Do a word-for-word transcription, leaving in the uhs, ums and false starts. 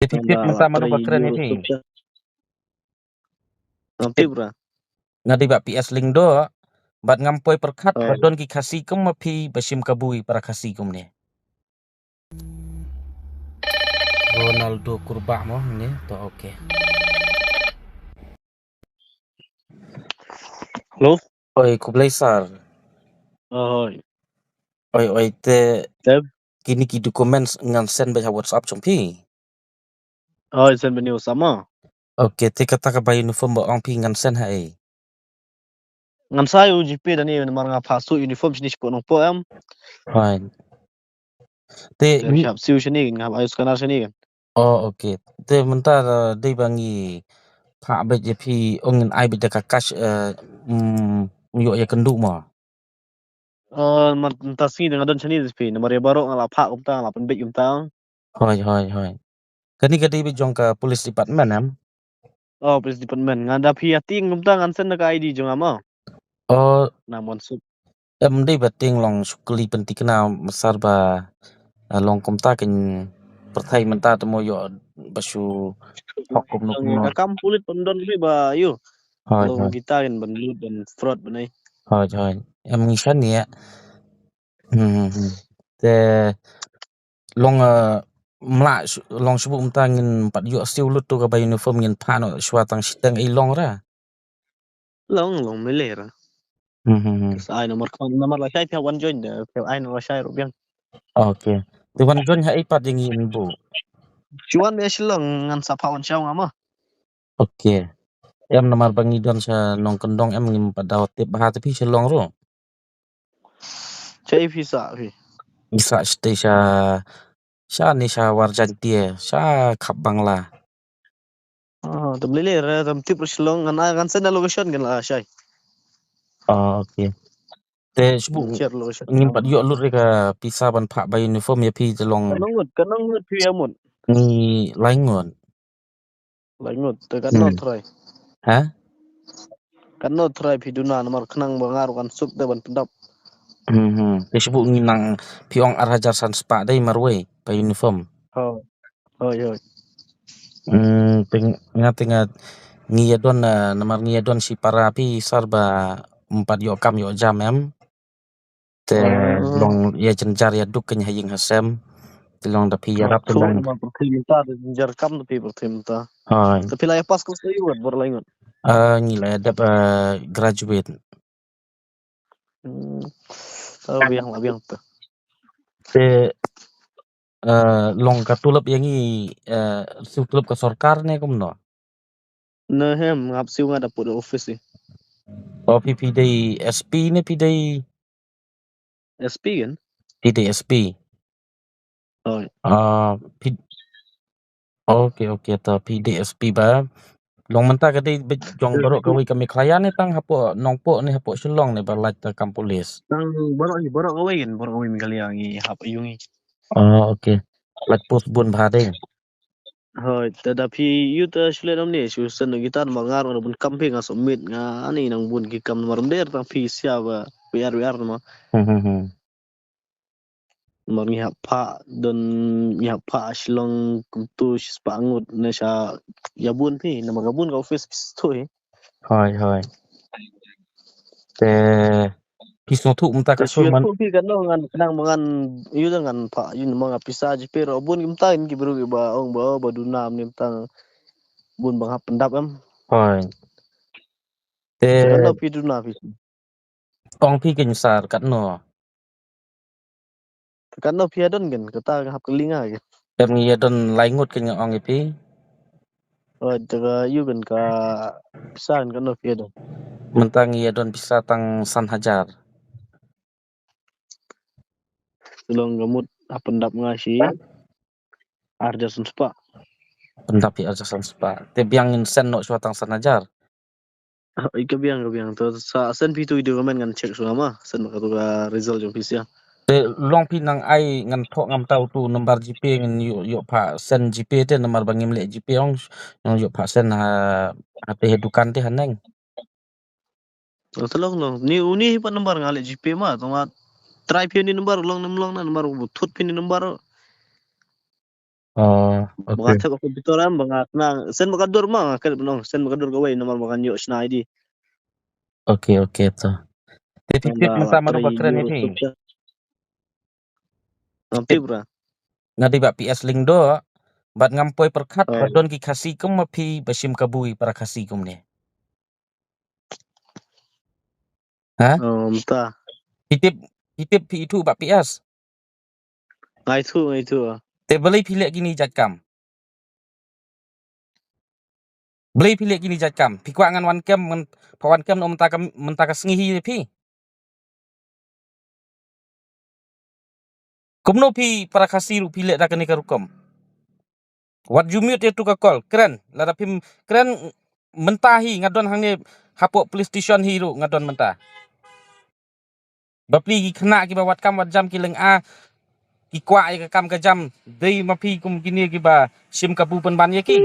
Phi tip mynta mano ba kren ïa phi? Ngam tip ra. Nga dei Bah P S Lyngdoh, bad ngam poi pyrkhat ba don ki Khasi kum ma phi ba shim kabu ïa para Khasi kumne. Ronaldo Kurbah mo ne, to okay. Hello? Oi, khublei sir. Oi. Oi, oi, te kine ki documents ngan send beit ha WhatsApp jong phi. Oi, send beit ha WhatsApp mo. Okay, te kata kaba uniform ba ong phi ngan send ha ei? Ngan sa ïa u GPay da ni namar nga phah suit uniform shini shapoh Nongpoh em. Fine. Te ngi hap siew shini, ngi hap ai scanner shini kan. Oh, okay. Te mynta dei ba ngi phah beit ïa phi, ong ngin ai beit da ka cash, eh, mm, ïoh ïa kynduh mo. Eh, mynta sngi da nga don shini da phi, namar ïa baroh nga la phah kumta, nga la pynbeit kumta. Hoi, hoi, hoi. Kane ka dei beit jong ka police department em? Oh, police department. Ngan da phi ïa tieng kumta ngan send da ka ID jong nga mo. Oh. Na mon suk. Em dei ba tieng long shu kylli pynthikna ma sir ba, ah, long kumta kin pyrthei mynta te mo ïoh ba shu hok kumno kumno. Ka kam pulit pyndonkam ba ïoh. Hoi, hoi. Kita kin ban lut ban fraud ban ai. Hoi, hoi. Em ngi shan ïa. Hmm, hmm, hmm. Te long, eh, mla sh-, long shu buh mynta ngin pat ïoh siew lut tu kaba uniform ngin phah noh shuwa tang shiteng ei long ra. Long, long mele ra. Hmm, hmm, hmm. Sa ai namar kham, namar la shai phi wan join da, phi ai namar la shai ruh biang. Okay. Te wan join ha ei pat ïa ngi in buh? Shu wan beit Shillong ngan sa phah wan shaw nga ma. Okay. Em namar ba ngi don sha Nongkyndong em ngim pat da tip bha te phi Shillong ruh. Sha ei phi sah phi? Ngi sah shatei sha, sha ne sha Warjaiñtia, sha Khap Bangla. Ah, tam lele re, tam tip re Shillong, ngan, ngan send location kan la shai. Ah, okay. Te shu buh ngin pat ïoh lut re ka pisa ban phah bai uniform ïa phi te long. Katno ngut, katno ngut phi ïa mut? Ngi lai ngut. Lai ngut, te katno trai? Ha? Katno trai phi duna namar khnang ba nga ruh kan suk te ban pyndap. Hmm, hmm. Te shu buh ngi nang phi ong ar hajar san spah dei marwei ka uniform. Hoi. Hoi, hoi. Hmm, te nga te nga ngi ïa don, eh, namar ngi ïa don shi para phi sir ba ym pat ïoh kam ïoh jam em. Te long ïa jynjar ïa duk kynja ha ïing ha sem. Te long da phi ïarap te long. Namar pyrthei mynta da jynjar kam da phi pyrthei mynta. Hoi. Te phi la ïa pass course aïu wat bor lai ngut? Ah, ngi la ïa dep, eh, graduate. Hmm. Oh, biang la biang te. Te, eh, long ka tulop ïa ngi, eh, siew tulop ka sorkar ne kumno? Ne hem, nga hap siew nga da put office ïa. Oh, phi, phi dei SP ne phi dei? SP kan? Phi dei SP. Oh. Ah, phi, okay, okay, ta phi dei SP ba. Long mynta ka dei beit jong baroh kawei ka Meghalaya ne tang hapoh Nongpoh ne hapoh Shillong ne ba lait ka kam police? Tang baroh hi, baroh kawei kan, baroh kawei Meghalaya ngi hap ïa ngi. Oh, okay. Lait post bun bha dei. Hoi, te da phi ïoh te shu leh namar ne, shu send noh kita namar nga ruh nga bun kam phi nga submit nga ani nang bun ki kam namar ym dei tang phi sia ba biar biar namar. Hmm, hmm, hmm. Namar ngi hap phah don ngi hap phah Shillong kumtu shi spah ngut ne sha ïa bun phi namar ka bun ka office phi sngewthuh hi. Hoi, hoi. Te phi sngewthuh mynta ka sur man. Phi katno ngan khnang ba ngan ïoh da ngan phah ïoh namar nga pisa GPay ruh bun kumta ngi ki briew kiba ong ba, ba duna mynta bun ba nga hap pyndap em. Hoi. Te katno phi duna phi? Ong phi keiñ sir katno? Katno phi ïa don keiñ kata nga hap kylli nga keiñ. Em ngi ïa don lai ngut keiñ nga ong ïa phi. Oh, te ka ïoh keiñ ka pisa keiñ katno phi ïa don? Mynta ngi ïa don pisa tang san hajar. Te long ka mut hap pyndap nga shi ar hajar san spah. Pyndap phi ar hajar san spah. Te biang ngin send noh shuwa tang san hajar. Ah, ïa ka biang, ka biang. To sa send phi tu ïa ka comment ngan check shuwa ma. Send ma ka tu ka result jong phi sia. Te long phi nang ai ngan thoh ngam tau tu number GPay ngan ïoh, ïoh phah send GPay te namar ba ngim leh GPay ong ngan ïoh phah send ha, ha te ha dukan te haneng. To long long. Ni uni hi pat number nga leh GPay ma, to nga try phi ni number long nem long na number bu thut phi ni number. Oh, ba nga okay. Thep ha computer em, ba nga kena send ba ka dur ma, nga klet ban ong send ba ka dur kawei namar ba ngan ïoh shna ïa di. Okay, okay to. Te phi tip mynta mano ba kren ïa phi? Nga tip bra. Nga dei Bah P S Lyngdoh, bad ngam poi pyrkhat ba don ki Khasi kum ma phi ba shim kabu ïa para Khasi kumne. Ha? Oh, mynta. Phi tip, phi tip phi ithuh Bah P S? Nga ithuh, nga ithuh. Te balei phi leh kine ki jait kam? Balei phi leh kine ki jait kam? Phi kwah ngan wan kem, ngan pha wan kem noh mynta ka, mynta ka sngi hi ïa phi? Kumno phi para Khasi ruh phi leh da kane ka rukom? Wat ju mute ïa tu ka call. Kren, lada phim kren mynta hi nga don hangne hapoh police station hi ruh nga don mynta. Bapli ki khynnah kiba wat kam wat jam ki lynga, ki kwah ïa ka kam ka jam, dei ma phi kum kine kiba shim kabu pynban ïa ki.